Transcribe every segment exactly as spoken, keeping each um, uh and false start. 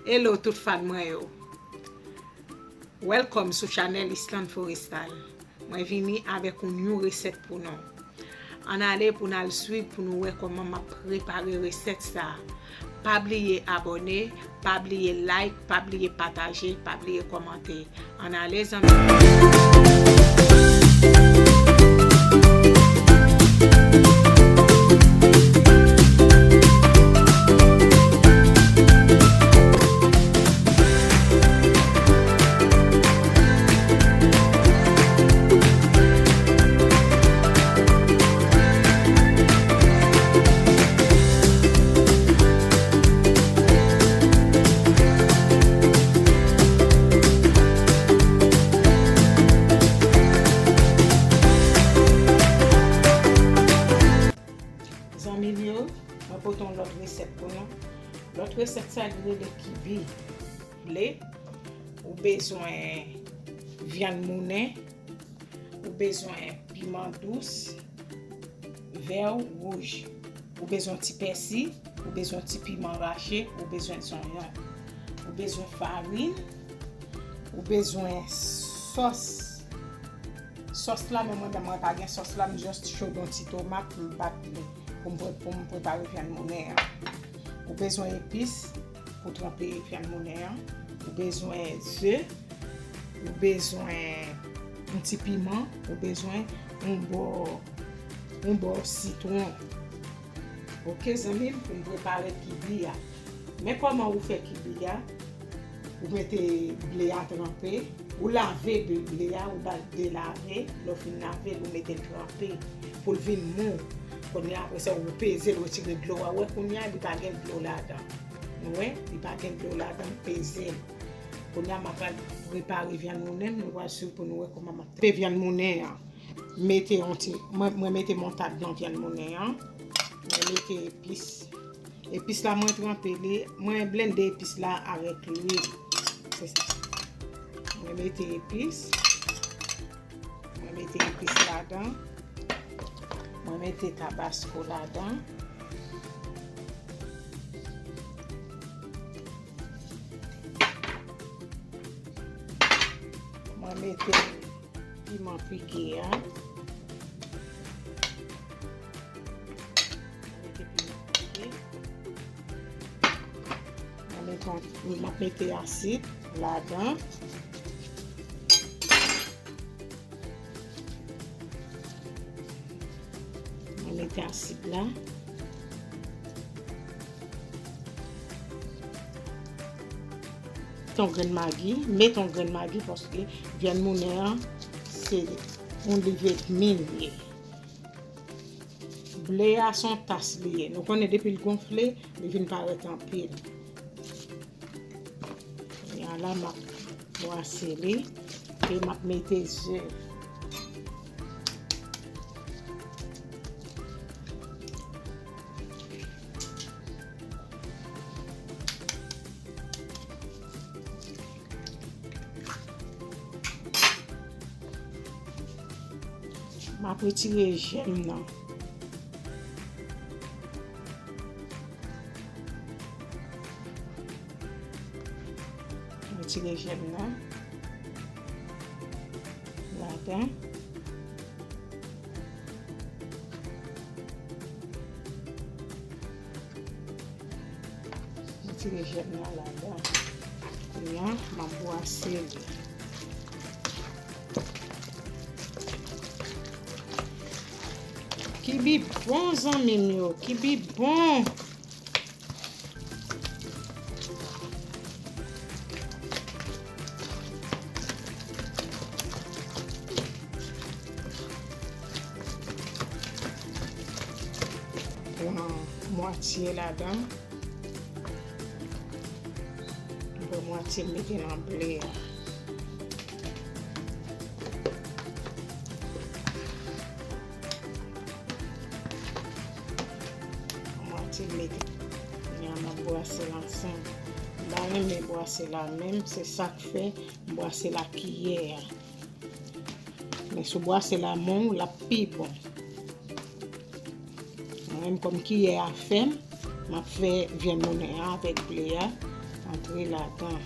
Hello tout fan mwen yo. Welcome sou chanèl Island Forestal. Mwen vini avèk yon new resèt pou nou. Ann ale pou n al swiv pou nou wè kòman m ap prepare resèt sa. Pa bliye abòne, pa bliye like, pa bliye pataje, pa bliye kòmante. Ann ale zanmi. Zanmi m yo, mwen pote yon lòt resèt pou nou. Lòt resèt sa li rele kibi ble. Ou bezwen vyann mounen, ou bezwen piman dous, vè, wouj. Ou bezwen ti pèsi, ou bezwen ti piman rache, ou bezwen zonyon. Ou bezwen farin, ou bezwen sòs. Sòs la, men mwen menm mwen pa gen sòs la, m just chode yon ti tomat, m bat li pou m pre-, pou m prepare vyann mounen an. Ou bezwen epis pou tranpe vyann mounen an. Ou bezwen ze, ou bezwen yon ti piman, ou bezwen yon bò, yon bò sitwon. Oke, zanmi m, pou m prepare kibi a. Men kòman ou fè kibi a. Ou mete ble a tranpe, ou lave ble, ble a, ou ba l delave, lè w fin lave l, ou mete l tranpe pou l vin mou. Kounye a, apre sa, ou peze l, retire dlo a. Ou wè kounye a, li pa gen dlo ladan. Nou wè, li pa gen dlo ladan, m peze l. Kounye a, m ap al prepare vyann mounen m, nou pral swiv pou nou wè kòman m ap pe vyann mounen an. Mete yon ti, mwen, mwen mete montad nan vyann mounen an. Mwen mete epis. Epis la mwen tranpe li, mwen blende epis la avèk lwil. Se sa. Mwen mete epis. Mwen mete epis ladan. Mwen mete tabasko ladan. Mwen mete piman pike a. Mwen mete piman pike. Mwen mete yon, m ap mete asid ladan. Mwen mete asid la. Ton grenn magi, met yon grenn magi paske vyann mounen an se yon live min li ye. Ble a se yon tas li ye. Nou konnen depi l gonfle, li vin parèt anpil. Kounye a la, m ap bwase li e m ap mete ze. M ap retire jèm nan. Retire jèm nan ladan. Retire jèm nan ladan. Kounye a, m ap bwase li. Kibi bon, zanmi m yo, kibi bon. Pran mwatye ladan. Pran mwatye, m mete nan ble a. Mwatye m mete. Kounye a m ap bwase l ansanm. M pa renmen bwase l a menm, se sa k fè m bwase l ak kiyè a. Men si w bwase l a men w, l ap pi bon. Mwen menm kòm kiyè a fèm, m ap fè vyann mounen an avèk ble a, m Antre ladan.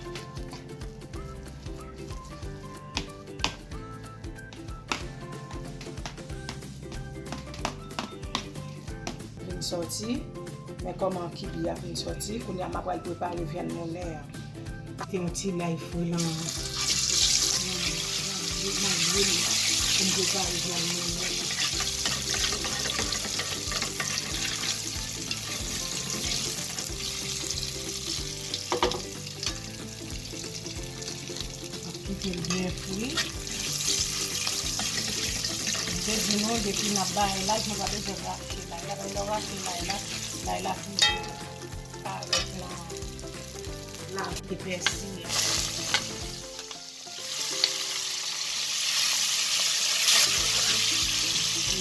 Vin sòti. Men kòman kibi a vin sòti. Kounye a m ap pral prepare vyann moulen an. Mete yon ti lay fre lan, lan, lan lwil la pou m prepare vyann moulen an. Ap kite l byen fri. M te di nou, depi n ap bay laj, nou pa bezwen rache lay la. Lè w rache lay la, lay la toujou parèt lan, lan epèsi a.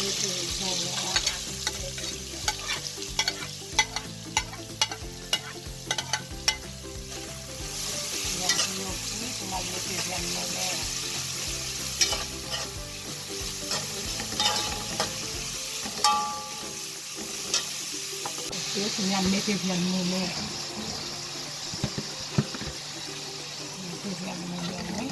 Mete zonyon an. Yon bouyon fri pou m al mete vyann moulen an. Ok, kounye a m mete vyann moulen an. Mete vyann moulen an, wi.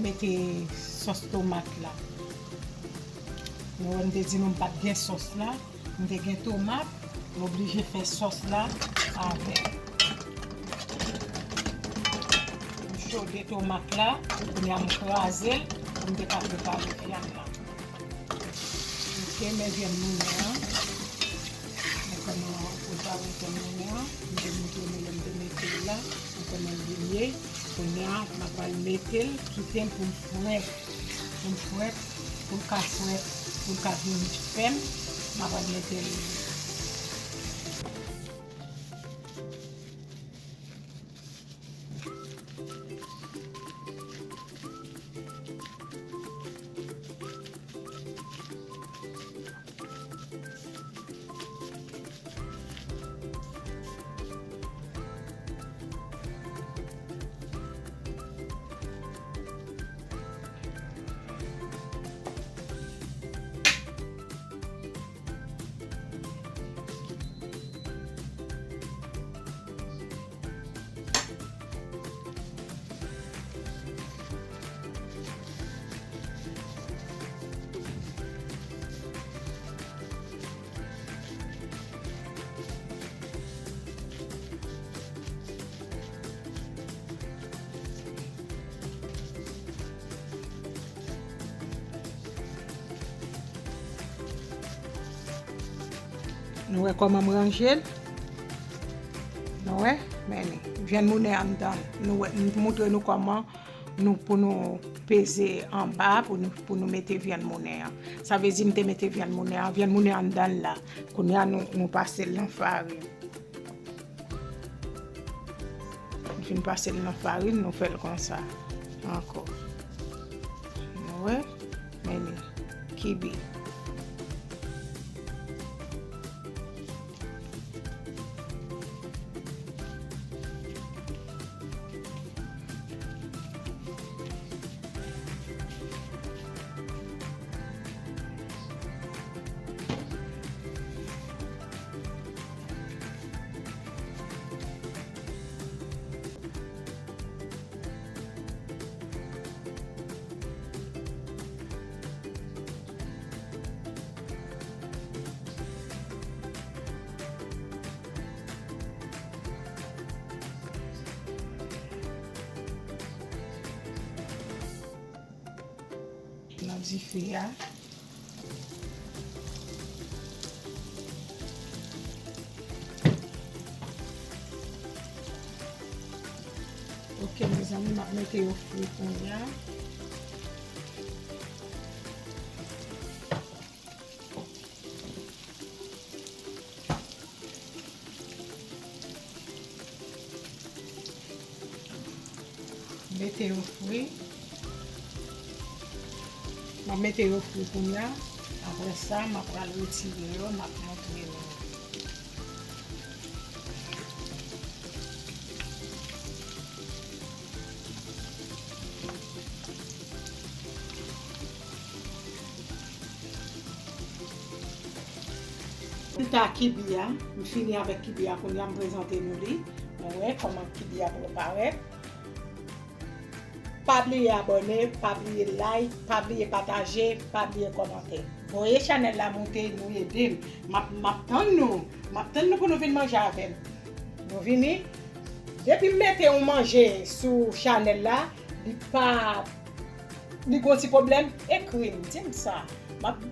Mete sòs tomat la. Nou wè m te di nou m pa t gen sòs la. M te gen tomat, m oblije fè sòs la avè l. M chode tomat la, kounye a m kraze l pou m te ka prepare vyann lan. Ok, men vyann moulen an. Men kòman prepare vyann moulen an. M te montre nou lè m te mete l la. Men kòman l vin ye. Kounye a, m ap al mete l, kite l pou l frèt. Pou l frèt, pou l ka frèt, pou l ka vin fèm, m ap al mete l. Nou wè kòman m ranje l? Nou wè? Men li. Vyann moulen anndan l. Nou wè, m montre nou kòman nou, pou nou peze anba, pou nou, pou nou mete vyann moulen an. Sa vle di m te mete vyann moulen an, vyann moulen anndan l la. Kounye a nou, nou pase l nan farin. Nou fin pase l nan farin, nou fè l konsa ankò. Nou wè? Men li. Kibi. Nan dife a. Ok, mezanmi, m ap mete yo fri kounye a. Mete yo fri. M ap mete yo fri kounye a. Apre sa, m ap pral retire yo, m ap montre nou. Rezilta kibi a, m fini avèk kibi a kounye a, m prezante nou li. Nou wè kòman kibi a pral parèt. Pa bliye abòne, pa bliye like, pa bliye pataje, pa bliye kòmante. Voye chanèl la monte, nou ede m. M ap, m ap tann nou. M ap tann nou pou nou vin manje avè m. Nou vini. Depi m mete yon manje sou chanèl la, li pa, li gon ti pwoblèm, ekri m, di m sa. M ap,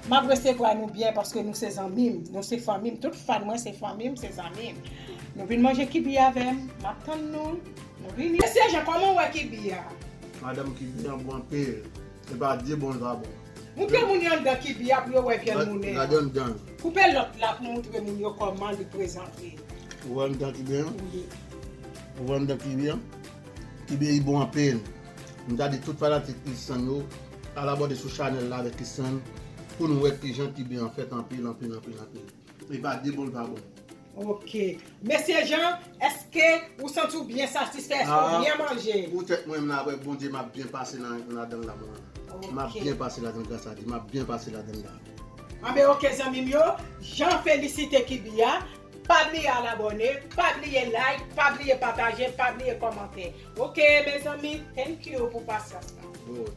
m ap resevwa nou byen paske nou se zanmi m, nou se fanmi m. Tout fan mwen se fanmi m, se zanmi m. Nou vin manje kibi avè m, m ap tann nou. Nou vini. Mesye Jan, kòman w wè kibi a? Madanm, kibi an bon anpil. Se pa di bon, l pa bon. Moutre moun yo anndan kibi a pou yo wè vyann moulen an. Gade anndan. Koupe lòt la pou moutre moun yo kòman li prezante. Ou wè anndan kibi an? Wi. Ou wè anndan kibi an? Kibi a bon anpil. M ta di tout fanatik Isann yo, al abòne sou chanèl la avèk Isann pou nou wè kijan kibi an fèt anpil, anpil, anpil, anpil. Li pa di bon, li pa bon. Ok. Mesye Jan, èske ou santi w byen satisfè? Èske w byen manje? Poutèt mwen menm la, avèk Bondye, m ap byen pase nan, ladan l la, mwen. M ap byen pase ladan l, gras a Dye, m ap byen pase ladan l la. Anben, ok, zanmi m yo, Jan felisite kibi a. Pa bliye al abòne, pa bliye like, pa bliye pataje, pa bliye kòmante. Ok, mezanmi, thank you pou pasyans la. Good.